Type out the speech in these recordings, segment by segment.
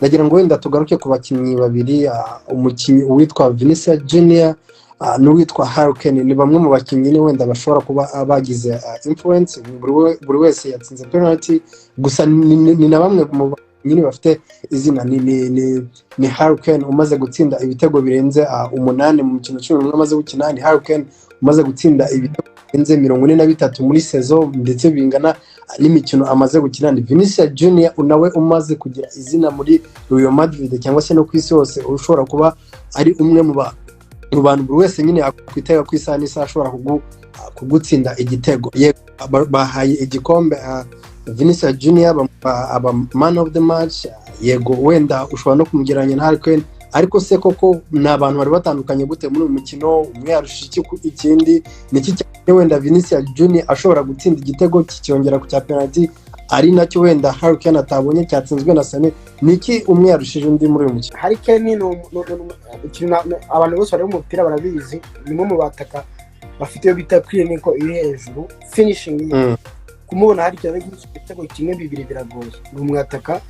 Ndagira ngo wenda tugaruke ku bakinnyi babiri, umukinnyi uwitwa Vinicius Junior n'uwitwa Harry Kane. Ni bamwe mu bakinnyi nyine wenda bashobora kuba bagize influence. Buri wese yatsinze penalty, gusa ni na bamwe mu bakinnyi bafite izina. Ni Harry Kane umaze gutsinda ibitego birenze 8 mu mikino 11 amaze gukina. Ni Harry Kane umaze gutsinda ibitego birenze 43 muri saison, ndetse bingana n'imikino amaze gukina. Ni Vinicius Junior nawe umaze kugira izina muri Real Madrid cyangwa se no ku isi hose, ushobora kuba ari umwe mu bantu buri wese nyine akwitega ku isaha n'isaha ashobora kugutsinda igitego. Yego, bahaye igikombe Vinicius Junior, bamuha aba man of the match. Yego, wenda ushobora no kumugereranya na Harry Kane, ariko se koko ni abantu bari batandukanye gute muri uyu mukino? Umwe yarushije iki ikindi? Ni iki cyatumye wenda Vinicius Junior ashobora gutsinda igitego kikiyongera ku cya penalty, ari nacyo wenda Harry Kane atabonye cyatsinzwe na Sane? Ni iki umwe yarushije undi muri uyu mukino? Harry Kane ni ikintu abantu bose bareba umupira barabizi, ni umwe mu bataka bafite iyo bita clinical iri hejuru, finishing ye. Kumubona Harry Kane ari gutsinda igitego kimwe, bibiri biragoye. Ni umwataka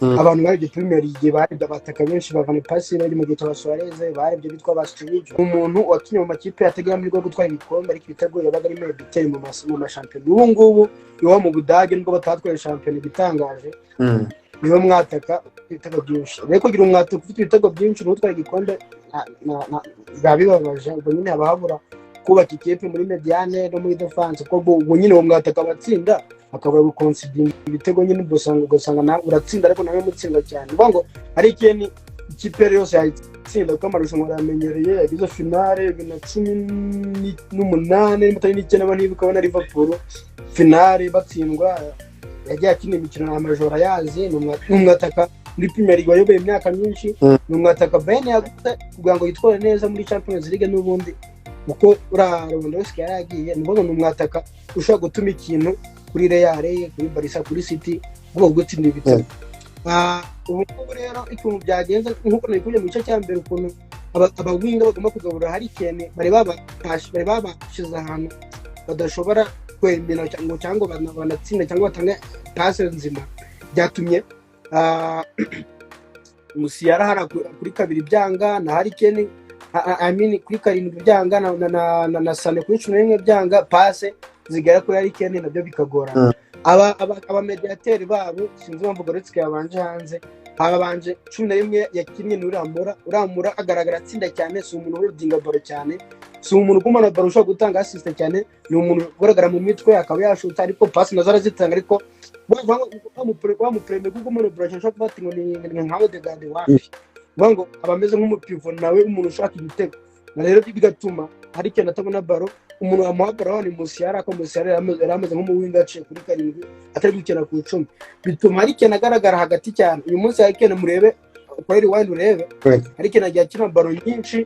abantu barebye Premier League, barebye abataka benshi ba Van Persie bari mu gihe cya Suarez, barebye bitwa ba Sturridge. Umuntu wakinnye mu makipe atagira amahirwe yo gutwara ibikombe, ariko ibitego yabaga ari meilleur mu mashampiyona. Ubu ngubu iwabo mu Budage, nubwo batatwaye shampiyona, igitangaje niwe mwataka ufite ibitego byinshi. Rero kugira umwataka ufite ibitego byinshi ntutware igikombe biba bibabaje. Ubwo nyine haba habura kubaka ikipe muri médiane no muri défense, kuko ubwo nyine uwo mwataka abatsinda akabura gukonsidinga ibitego nyine, ugasanga nawe uratsinda ariko nawe mutsinda cyane. Ni ukuvuga ngo hari ikintu ikipe yose yayitsinda, kuko amarushanwa aramenyereye. Yagize finale 2018 n'atari n'icyenda, niba na Liverpool finale batsindwa. Yagiye akina imikino na majoro ayazi. Ni umwataka muri Premier League wayoboye imyaka myinshi. Ni umwataka Bayern yaguze kugira ngo yitware neza muri Champions League n'ubundi kuko uriya Lewandowski yari yagiye. Ni ukuvuga ngo ni umwataka ushobora gutuma ikintu kuri Real, kuri Barca, kuri City, ubwo gutsinda ibitego. Ubu ngubu rero ukuntu byagenze, nk'uko nabikubwiye mu gice cya mbere, ukuntu abawinga bagomba kugaburira Harry Kane, bari babashyize ahantu badashobora kwemera cyangwa banatsinde cyangwa batange pase nzima, byatumye Musiala hara kuri kabiri byanga, na Harry Kane, I mean, kuri karindwi byanga, na Sane kuri 11 byanga, pase zigera kuri Harry Kane nabyo bikagorana. Abamediateri babo, sinzi impamvu Goretzka yabanje hanze, hababanje 11 yakinnye ni uramura. Uramura agaragara atsinda cyane, si umuntu urudinga ballon cyane, si umuntu ugumana ballon ushobora gutanga assist cyane. Ni umuntu ugaragara mu mitwe akaba yashuta, ariko pasi nazo arazitanga. Ariko wamupureme kuko umuntu ballon cyane ushobora kuvuga ati ngo ni nka Odegaard, wapi. Uvuga ngo aba ameze nk'umupivot nawe, umuntu ushaka igitego. Na rero bigatuma hari ikintu atabona ballon. Umuntu wamuha ballon ni Musiala, ariko Musiala yari ameze nk'umuwinga aciye kuri karindwi, atari gukina ku 10, bituma hari ikintu agaragara hagati cyane. Uyu munsi hari ikintu murebe kuri rewind urebe, hari ikintu agiye akina ballon nyinshi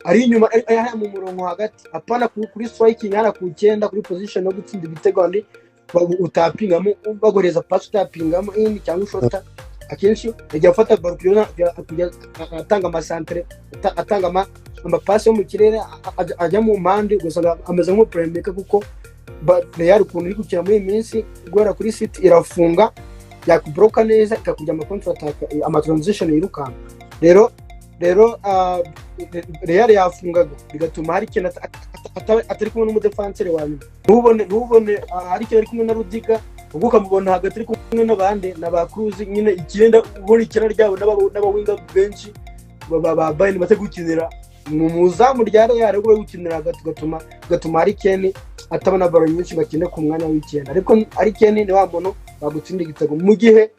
ari inyuma, ari hariya mu murongo hagati, apana kuri striking hariya ku 9, kuri position yo gutsinda ibitego. Andi utapingamo, bagoreza pasi utapingamo in cyangwa ushota. Akenshi yagiye afata ballon kujya atanga amasantere, atanga amapasi yo mu kirere, ajya mu mpande, ugasanga ameze nk'umuplaymaker, kuko Real ukuntu iri gukina muri iyi minsi guhera kuri City, irafunga, yakuboroka neza, ikakujya ama contre attack, ama transition yirukanka. Rero Real yafungaga, bigatuma hari ikintu atari kumwe n'umudefanseri wa nyuma. Ntubone hari ikintu ari kumwe na Rudiger, ubwo ukamubona hagati ari kumwe n'abandi na ba Kroos nyine icyenda, ubona icyenda ryabo n'abawinga benshi ba Bayern batari gukinira mu muzamu rya Real, ahubwo bari gukinira hagati, ugatuma Harry Kane atabona ballon nyinshi bakine ku mwanya w'icyenda. Ariko Harry Kane ni wa muntu wagutsinda igitego, mu gihe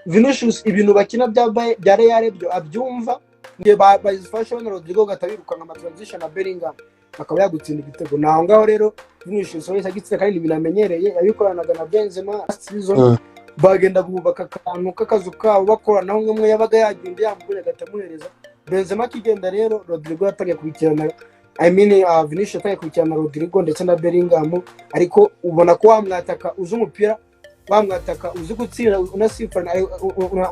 Vinicius ibintu bakina bya Real byo abyumva, ngiye bazifashe na Rodrigo gahita birukanka ama transition na Bellingham, akaba yagutsinda igitego. Ni aho ngaho rero Vinicius wese agitsinda, kandi ibintu amenyereye, yabikoranaga na Benzema last season. Bagenda bubaka akantu k'akazu kabo bakoranaho, umwe yabaga yagenda yamubonye agahita amuhereza. Benzema akigenda rero, Rodrigo yatangiye kurikirana, I mean, Vinicius yatangiye kurikirana Rodrigo ndetse na Bellingham. Ariko ubona ko wamwataka uzi umupira, wamwataka uzi gutsinda, unasifana,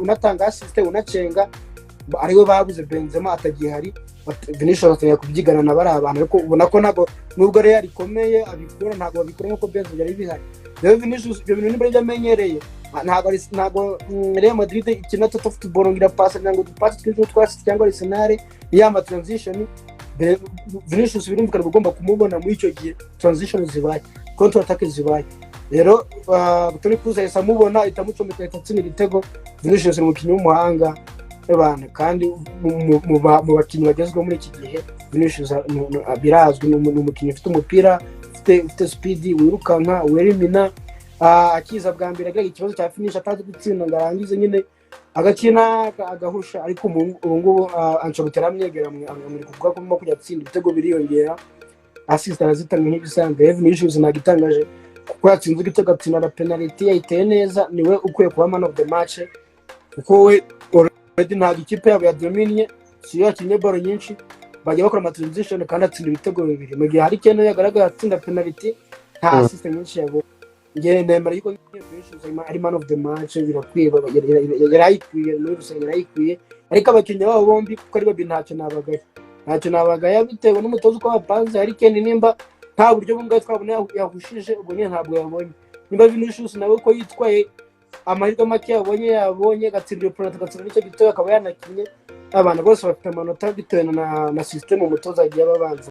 unatanga assist, unacenga, ariwe babuze. Benzema atagihari, Vinicius atangiye kubyigana na bariya bantu. Ariko ubona ko ntabwo, nubwo Real ikomeye abikora, ntabwo babikora nk'uko Benzema byari bihari. Rero Vinicius ibyo bintu nibyo amenyereye. Ntabwo Real Madrid ikina total football ngo irapasa ngo dupasi twinshi twasi cyangwa Arsenal yama transition. Vinicius birumvikana ugomba kumubona muri icyo gihe transition zibaye, counter attack zibaye. Rero Toni Kroos ahise amubona, ahita amucomeka, ahita atsinda igitego. Vinicius ni umukinnyi w'umuhanga ebana, kandi mu bakinnyi bagezweho muri iki gihe, Vinicius birazwi ni umukinnyi ufite umupira, ufite speed, wirukanka, werimina. Akiza bwa mbere agira ikibazo cya finish, atazi gutsinda ngo arangize nyine, agakina agahusha, ariko ubu ngubu Ancelotti aramwegera, amwereka kuvuga ko arimo kujya atsinda ibitego, biriyongera, assist arazitanga nk'ibisanzwe. Rero Vinicius ntabwo itangaje kuko yatsinze igitego, atsinda na penalty yayiteye neza, niwe ukwiye kuba man of the match, kuko we already ntabwo ikipe yabo yadominye, si yo yakinnye ball nyinshi, bajya bakora ama transition kandi atsinda ibitego bibiri, mu gihe Harry Kane yagaragaye atsinda penalty nta assist nyinshi yabonye. Njye nemera yuko Vinicius ari man of the match, birakwiye, yarayikwiye muri rusange, yarayikwiye. Ariko abakinnyi babo bombi kuko ari babiri, ntacyo nabagaya, ntacyo nabagaya bitewe n'umutoza uko bapanze. Harry Kane nimba nta buryo bumwe twabona yahushije, ubwo nyine ntabwo yabonye. Nimba Vinicius nawe uko yitwaye, amahirwe make yabonye agatsinda iyo penalty, agatsinda n'icyo gitego, akaba yanakinnye, abantu bose bafite amanota bitewe na system umutoza agiye ababanza.